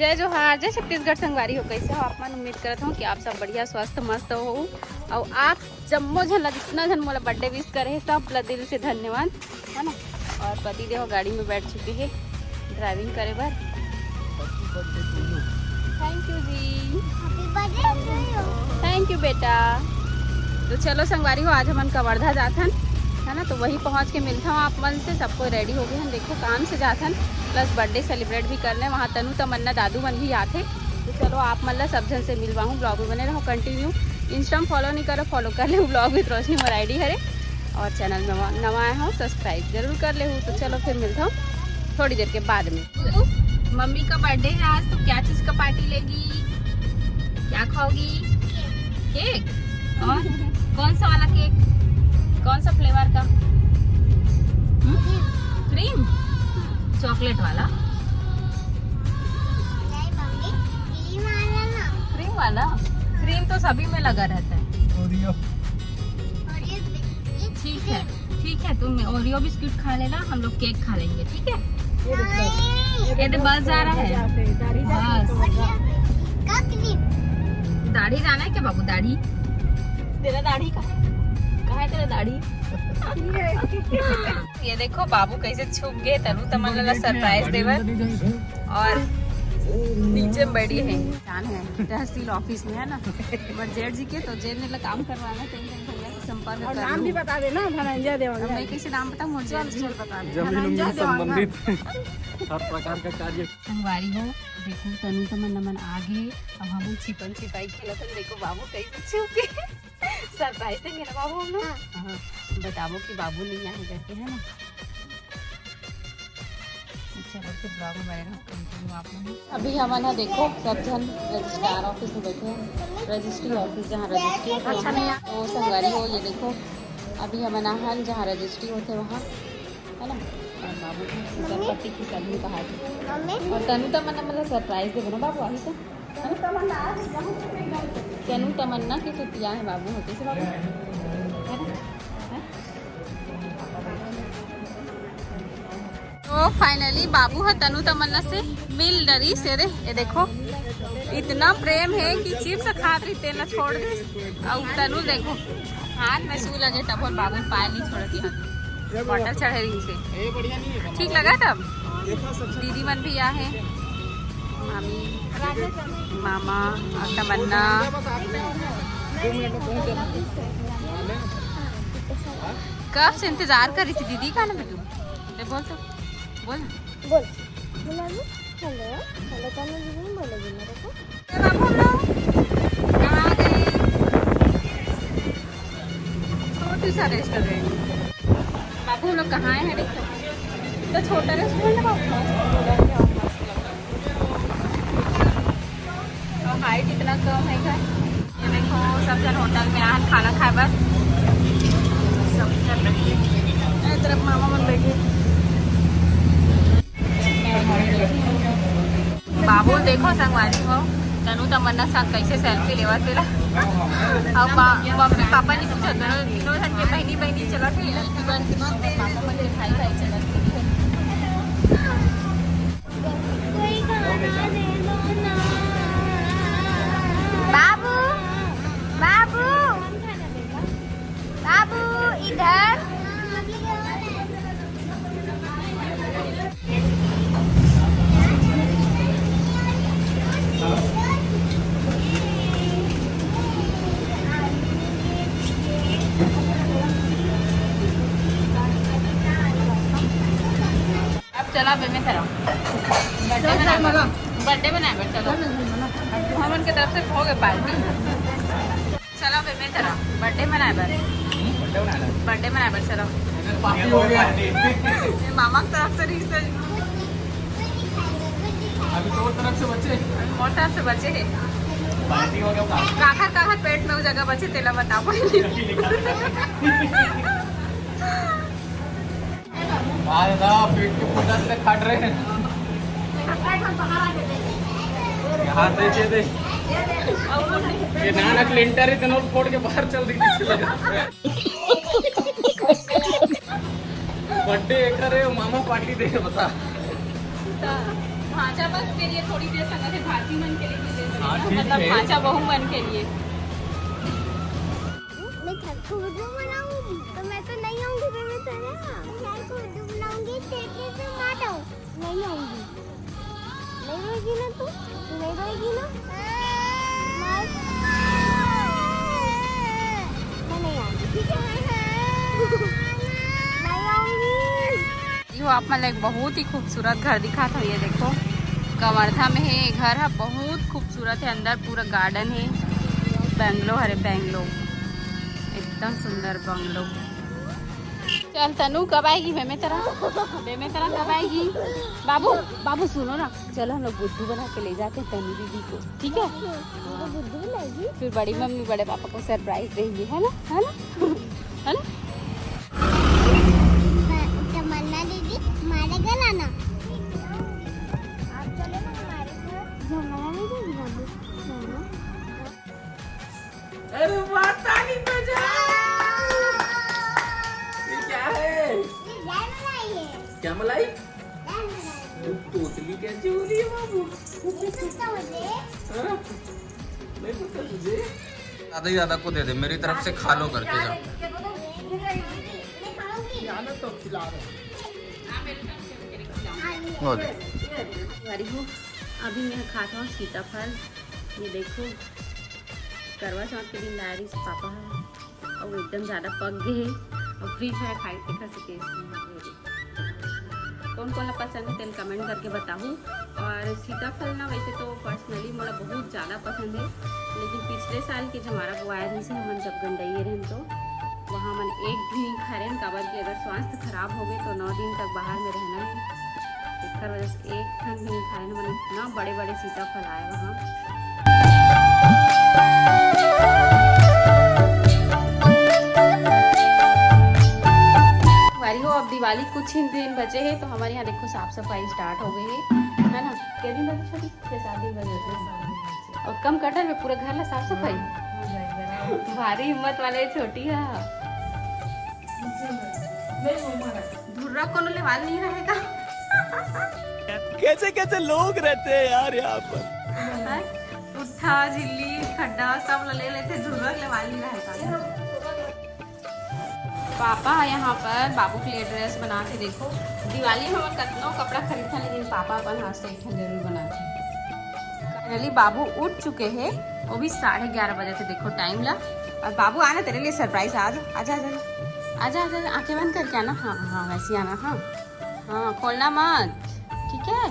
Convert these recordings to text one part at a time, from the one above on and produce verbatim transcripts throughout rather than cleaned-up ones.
जय जोहार, जय छत्तीसगढ़ संगवारी हो। कैसे हो आप मन? उम्मीद करत हूँ कि आप सब बढ़िया, स्वस्थ, मस्त हो। और आप जम्मो झन ला, जितना झन मोला बर्थडे विश करे हे, सब ला दिल से धन्यवाद, है ना। और पति देव गाड़ी में बैठ चुके हैं ड्राइविंग करे बर। थैंक यू जी। थैंक यू बेटा। तो चलो संगवारी हो, आज हमन कवर्धा जाथन, है ना। तो वही पहुँच के मिलता हूँ आप मन से। सब कोई रेडी हो गए हैं, देखो काम से जाथन, प्लस बर्थडे सेलिब्रेट भी करने। वहाँ तनु तमन्ना दादू मन भी आथे। तो चलो आप मन ला सब झन से मिलवाहूँ, ब्लॉग में बने रहो कंटिन्यू। इंस्टा में फॉलो नहीं करो, फॉलो कर ले ब्लॉग विद रोशनी मोर आईडी हरे। और चैनल में नवा आए हो, सब्सक्राइब जरूर कर ले। तो चलो फिर मिलता हूँ थोड़ी देर के बाद में। मम्मी का बर्थडे है आज, तो क्या चीज का पार्टी लेगी, क्या खाओगी? केक। और कौन सा वाला केक, कौन सा फ्लेवर का? क्रीम, चॉकलेट वाला। क्रीम वाला। क्रीम तो सभी में लगा रहता है। ठीक है, ठीक है, तुम ओरियो बिस्किट खा लेना, हम लोग केक खा लेंगे, ठीक है? ये देख, ये देख, बस जा रहा है। बस। दाढ़ी जाना है क्या बाबू? दाढ़ी। तेरा दाढ़ी कहाँ है? कहाँ है तेरा दाढ़ी? ये देखो बाबू कैसे छुप गए तनु तमन्ना ला सरप्राइज देवर। और नीचे में बैठी है, जान है तहसील ऑफिस में, है ना। बट जेठ जी के तो जेठ ने ला काम करवाना, तो भैया से संपर्क और कर नाम भी बता देना, धनंजय देवांगन। मैं कैसे नाम बताऊँ? मुझे चल, चल बता दे। जमीन उमीन संबंधित हर प्रकार का कार्य। संगवारी हो, देखो तनु तमन्ना मन आ गए। अब हम छिपन छिपाई खेलत हन। देखो बाबू कैसे छुप गए। सरप्राइज देंगे ना बाबू हम लोग। हाँ। हाँ, बताबो कि बाबू नहीं आए करके, है ना। चलो फिर ब्लॉग में बने रहो, कंटिन्यू आप लोग। अभी हमन ह देखो सब झन रजिस्ट्रार ऑफिस में बैठे हैं, रजिस्ट्री ऑफिस जहाँ रजिस्ट्री होथे वहाँ। तो संगवारी हो, ये देखो अभी हमन आहन जहाँ रजिस्ट्री होथे वहाँ, है ना। और बाबू की सिसर पट्टी की सैलून कहा थे। और तनु तमन्ना मतलब सरप्राइज देबो ना बाबू, आही तो। तनु तमन्ना के सुतिया है बाबू होते से बाबू, है ना? तो फाइनली बाबू ह तनु तमन्ना से मिल डरिस। ये देखो, इतना प्रेम है कि चिप्स खात रही, तेला छोड़ दे। और तनु देखो, हाथ में सू लगे तब बाबू पाए नहीं छोड़ती। बॉटल चढ़े रही से। ठीक लगा तब? दीदी मन भी आ है, मामी, मामा और तमन्ना। कब से इंतजार करी थी दीदी का ना बिल्लू। ले बोल तो, बोल। बोल। हेलो, हेलो, हेलो, कौन है दीदी? बोलो, बोलो, रुको। ये बाबू हम लोग कहाँ आ गए? छोटी सा रेस्टोरेंट। बाबू हम लोग कहाँ आए हैं? देखो, तो छोटा रेस्टोरेंट है बाबू, मस्त लग रहा है, मस्त लग रहा है। और हाइट इतना कम है घर। ये देखो, सब जन होटल में आए खाना खाए बर। सब जन बैठे। ए, तरफ मामा मन बैठे। बाबू देखो संगवारी हो, तनु तमन्ना संग कैसे सेल्फी लेवत हे। अब मा-, मम्मी पापा नहीं पूछत, दोनों, तीनों जन के बहनी बहनी चलत हे। बाबू, बाबू, बाबू, इधर। अब चला बे में तरफ बर्थडे मनाए बर, बर्थडे मनाए बर चलो। हमन के तरफ से हो गए पार्टी। चलो बे में तरफ बर्थडे मनाए बर, बर्थडे मनाए बर चलो। पार्टी हो गया। ये मामा की तरफ से रिश्ते। अभी तो तरफ से बचे। मोर तरफ से बचे है। पार्टी हो गया, पार्टी। काखर काखर पेट में वो जगह बचे तेला बताओ। अरे ना, पेट के फुटा से खट रहे हैं। यहाँ दे, दे, दे। ये नाना क्लिंटर इतना फोड़ के बाहर चल दी किसी लगा। बर्थडे एकर है, मामा पार्टी दे, बता। भांचा बस के लिए थोड़ी देर संगत है, भांची मन के लिए भी दे सकते हैं। हाँ, ठीक मतलब है। भांचा बहू मन के लिए। मैं थक को वीडियो बनाऊंगी तो मैं तो नहीं आऊंगी, मैं तो ना। मैं थक को वीडियो बनाऊंगी, तेरे से मार आऊं। नहीं आऊंगी। नहीं रोएगी ना तू? नहीं रोएगी ना? मैं नहीं आऊंगी, ठीक है? नहीं आऊंगी। यो आप मन ला एक बहुत ही खूबसूरत घर दिखात हव। ये देखो, कवर्धा में है ये घर ह, बहुत खूबसूरत है। अंदर पूरा गार्डन है, बंगलो हरे, बंगलो, एकदम सुंदर बंगलो। चल तनु, कब आएगी बेमे तेरा? बेमे तेरा कब आएगी? बाबू, बाबू सुनो ना, चलो हम लोग बुद्धू बना के ले जाते हैं तनु दीदी को, ठीक है? तो बुद्धू लाएगी। फिर बड़ी मम्मी बड़े पापा को सरप्राइज देंगी, है ना? है ना? है ना? तमन्ना दीदी, हमारे घर आना। आप चलो ना हमारे घर। जमना नहीं देगी बाबू। अरे वाह, ताली बजाओ। ये क्या है? ये जय मलाई है। क्या मलाई? जय मलाई। तोतली कैसी हो रही है बाबू? ये तो समझे। हाँ? नहीं पता तुझे? दादा ही दादा को दे दे, मेरी तरफ से खा लो करके जा। ये खाऊंगी। खिला दो तो खिला दो। हाँ, ये हो दे। अभी मैं खात हूँ सीताफल। ये देखो, करवा चौथ के दिन लाए रहिस पापा ह, अउ एकदम ज्यादा पक गे हे। अब फ्रिज में रखाई, देखा से टेस्ट नहीं होगे। कौन कौन ला पसंद है, तेन कमेंट करके बताहू। और सीताफल ना, वैसे तो पर्सनली मोला बहुत ज्यादा पसंद है, लेकिन पिछले साल के जो हमारा बुआया रहिस हे, हमन जब गंडई रहेन तो वहाँ मन एक भी नहीं खाए रहेन, काबर कि अगर स्वास्थ्य खराब हो गए तो नौ दिन तक बाहर में रहना है। एकर वजह से एक ठन भी नहीं खाए रहेन। इतना बड़े बड़े सीताफल आए वहाँ। संगवारी हो, अब दिवाली कुछ ही दिन बचे हे, तो हमारे यहाँ देखो साफ सफाई स्टार्ट हो गई है, है ना? कितने दिन बचे छोटी? छह सात दिन बचे। और कम कटहल में पूरा घर ला साफ सफाई। हाँ, हो जाएगा। भारी हिम्मत वाले छोटी है। धुर्रा कोनो लेवाल नहीं रहेगा। कैसे कैसे लोग रहते हैं यार यहाँ पर। हैं? उट्ठा, झिल्ली, खड्डा सब ला ले लेथे, धुर्रा लेवाल नहीं रहेगा। पापा ह यहाँ पर बाबू के लिए ड्रेस बनाथे। देखो, दिवाली में हमन कतनो कपड़ा खरीदथन, लेकिन पापा अपन हाथ से एक ठन जरूर बनाथे। फाइनली बाबू उठ चुके हैं, वो भी साढ़े ग्यारह बजे थे। देखो टाइम ला। और बाबू आना, तेरे लिए सरप्राइज। आ जा, आ जा, आ जा, आ जा, आ जा, आंखें बंद करके आना। हाँ, हाँ, वैसे ही आना। हाँ, हाँ, खोलना मत, ठीक है?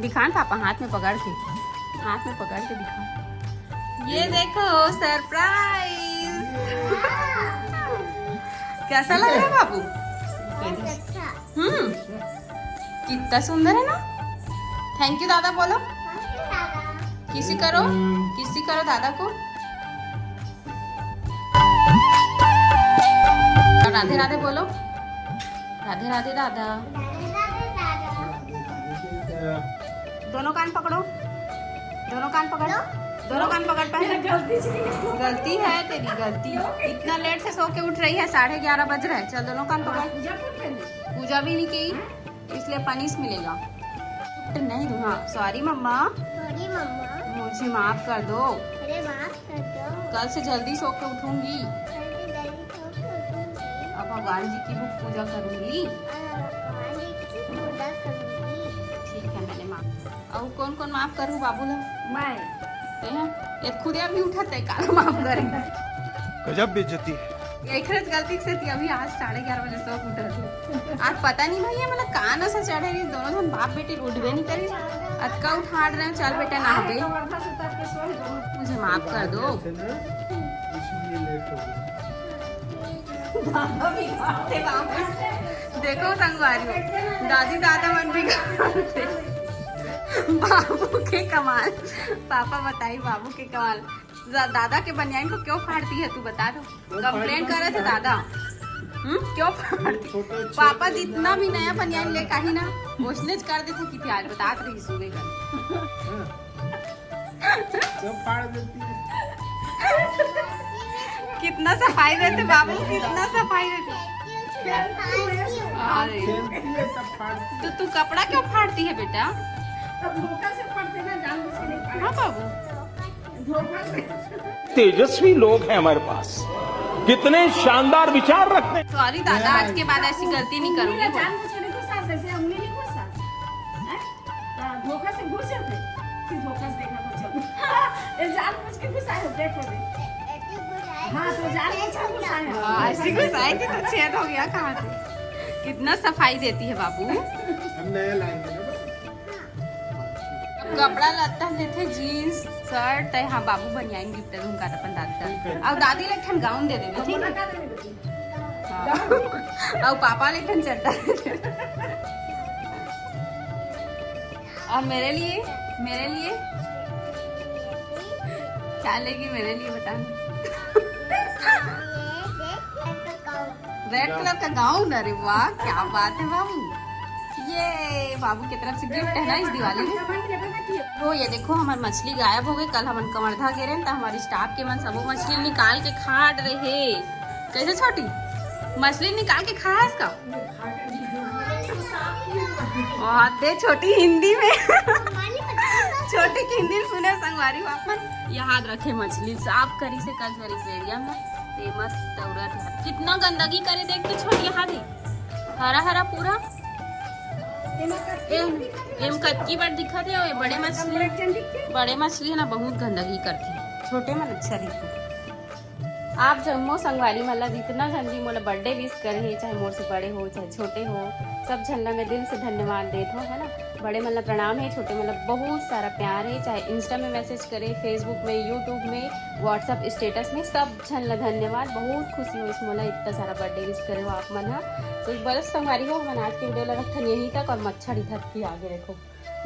दिखा ना पापा, हाथ में पकड़ के, हाथ में पकड़ के दिखा। ये देखो सरप्राइज। कैसा लग रहा है बाबू? बहुत अच्छा। हम्म, कितना सुंदर है ना। थैंक यू दादा बोलो। थैंक यू दादा। किसी करो, किसी करो दादा को। राधे राधे बोलो। राधे राधे दादा। राधे राधे दादा। दोनों कान पकड़ो, दोनों कान पकड़, दोनों कान पकड़ पहले। गलती से नहीं। गलती है तेरी, गलती। इतना लेट से सो के उठ रही है, साढ़े ग्यारह बज रहे हैं। चल दोनों कान पकड़। पूजा कौन करेगी? पूजा भी नहीं की, इसलिए पनिश मिलेगा। नहीं दूँ, हाँ, सॉरी मम्मा। सॉरी मम्मा। मुझे माफ कर दो। अरे माफ कर दो। कल से जल्दी सो के उठूंगी। कल से जल्दी सो के उठूंगी। और भगवान जी की भी पूजा करूंगी। और भगवान जी की पूजा करूंगी। ठीक है, मैंने माफ। और कौन कौन माफ करूँ बाबू ला? मैं। ते हैं? ये खुदे अभी उठत है, काला माफ करे। गजब बेइज्जती है। एकरे गलती से ती अभी आज साढ़े ग्यारह बजे सो के उठत है। आज पता नहीं भैया, मतलब का नशा चढ़े रही, दोनों जन बाप बेटी उठबे नहीं करी। अतका उठाड़ रहे हैं, चल बेटा नहाबे। मुझे माफ कर दो। इसलिए लेट हो गया। दादा बिगाड़ते बाबू। देखो संगवारी हो, दादी दादा मन बिगाड़ते। बाबू के कमाल, पापा बताई बाबू के कमाल। जा-, दादा के बनियान को क्यों फाड़ती है तू, बता दो। क्यों कंप्लेन फाड़ती करे थे है? दादा। हम्म, क्यों फाड़ती? छोटे अच्छे पापा जितना भी नया बनियान लेके आई ना, उसने कर देते कि आज बतात रही सुबह का। हाँ। क्यों फाड़ देती है? कितना सफाई देते बाबू, कितना सफाई देते। अरे, तो तू कपड़ा क्यों फाड़ती है बेटा? हाँ बाबू। तेजस्वी लोग हैं हमारे पास, कितने शानदार विचार रखते हैं। सॉरी दादा, आज के बाद ऐसी गलती नहीं करूंगी। धोखा से घुस जाते। फिर धोखा से देखा था, चलो। ये जानबूझ के घुसाए हो, देखो रे। हाँ, तो जानबूझ के घुसाए हो। हाँ, ऐसी घुसाई थी तो छेद हो गया। कहाँ से? कितना सफाई देती है बाबू। हम नया लाएंगे ना। कपड़ा लत्ता लेथे, जींस, शर्ट, तय हाँ बाबू बनियान गिफ्ट दूंगा अपन दादा। और दादी ले ठन गाउन दे देबे, ठीक है? हाँ। और पापा ले ठन चड्डा दे देबे। और मेरे लिए, मेरे लिए क्या लेगी मेरे लिए, बता। रेड कलर का गाउन। अरे वाह, क्या बात है बाबू। ये बाबू की तरफ से गिफ्ट है ना इस दिवाली में। वो ये देखो, हमारी मछली गायब हो गई। कल हमन कवर्धा गे रहेन, तो हमारी स्टाफ के मन सबो मछली निकाल के खा रहे। कैसे छोटी, मछली निकाल के खा है इसका? और दे छोटी हिंदी में। छोटी की हिंदी में सुने संगवारी हो अपन। याद रखे, मछली साफ करी से कल सवेरे एरिया में। ते मस्त दौड़त है। कितना गंदगी करे देख तो छोटी, यहाँ दे। हरा हरा पूरा। एम, एम कतकी बार दिखत है, ये बड़े मछली, बड़े मछली है ना, बहुत गंदगी करते हैं। छोटे मन अच्छा दिखते। आप जम्मो संगवारी मन ला, जितना झन भी मोला बर्थडे विश करे हे, चाहे मोर से बड़े हो, चाहे छोटे हो, सब झन ला मैं दिल से धन्यवाद देत हो, है ना। बड़े मन ला प्रणाम हे, छोटे मन ला बहुत सारा प्यार हे, चाहे इंस्टा में मैसेज करे, फेसबुक में, यूट्यूब में, व्हाट्सएप स्टेटस में, सब झन ला धन्यवाद। बहुत खुशी होइस मोला इतना सारा बर्थडे विश करे हो आप मन ह। तो बस संगवारी हो, हमन आज के वीडियो ला रखथन यहीं तक और मच्छर इधर भी आगे देखो।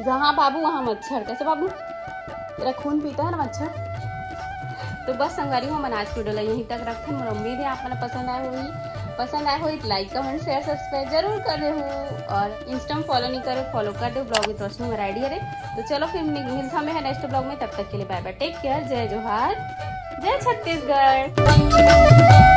जहाँ बाबू वहाँ मच्छर। कैसे बाबू? तेरा खून पीता है ना मच्छर? तो बस संगवारी हो, हमन आज के वीडियो ला यहीं तक रखथन। मोर उम्मीद है आप मन ला पसंद आए होही। पसंद आए होही तो लाइक, कमेंट, शेयर, सब्सक्राइब जरूर कर देहू। और इंस्टा में फॉलो नहीं करे, फॉलो कर देहू, ब्लॉग विद रोशनी हमारा आईडी हरे। तो चलो फिर मि-, मिलता मैं नेक्स्ट ब्लॉग में, तब तक के लिए बाय बाय, टेक केयर, जय जोहार, जय छत्तीसगढ़।